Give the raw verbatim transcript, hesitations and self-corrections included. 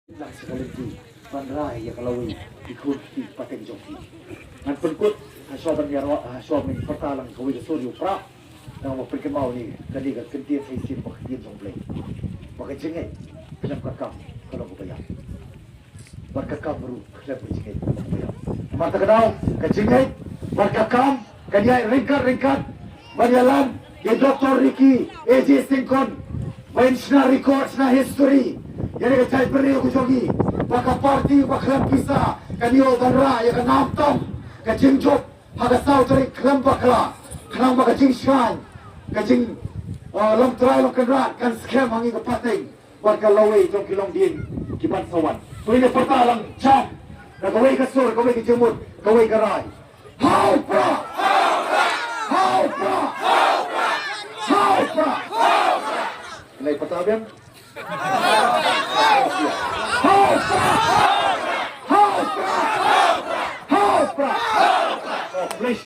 Lang sha ka lynti ban rai ïa ka lawei ki khun ki pateng jong ki. Ngan pynkut ha shuwa ban ïaroh, ha shuwa ban pyrta lang kawei ka sur ïa u Prah. Ngan pynkynmaw ïa kane ka kyntien sa shisien ba ka ktien jong U Blei ba ka jingngeit khlem ka kam ka long kaba ïap. Bad ka kam ruh khlem ka jingngeit ka long kaba ïap. Namar kata ka daw ka jingngeit bad ka kam kan ïaid ryngkat ryngkat. Ban ïalam ïa Doctor Ricky A J Syngkon ba in shna record, shna history ïa ka jaitbynriew ka jong ngi ba ka party ba khlem pisa kan ïoh ban rah ïa ka nam tam ka jingjop ha ka saw tarik khlem bakla. Khnang ba ka jingshngaiñ, ka jing, uh, long trai long kynrad kan skhem ha ngi ka pateng bad ka lawei jong ki longdien ki ban sa wan. To ngin pyrta lang jam da kawei ka sur, kawei ka jingmut, kawei ka rai. Ha u Prah! Ha u Prah! Ha u Prah! Ngin pyrta biang. Ha u Prah! Ha u Prah! Ha u Prah! Oh, please.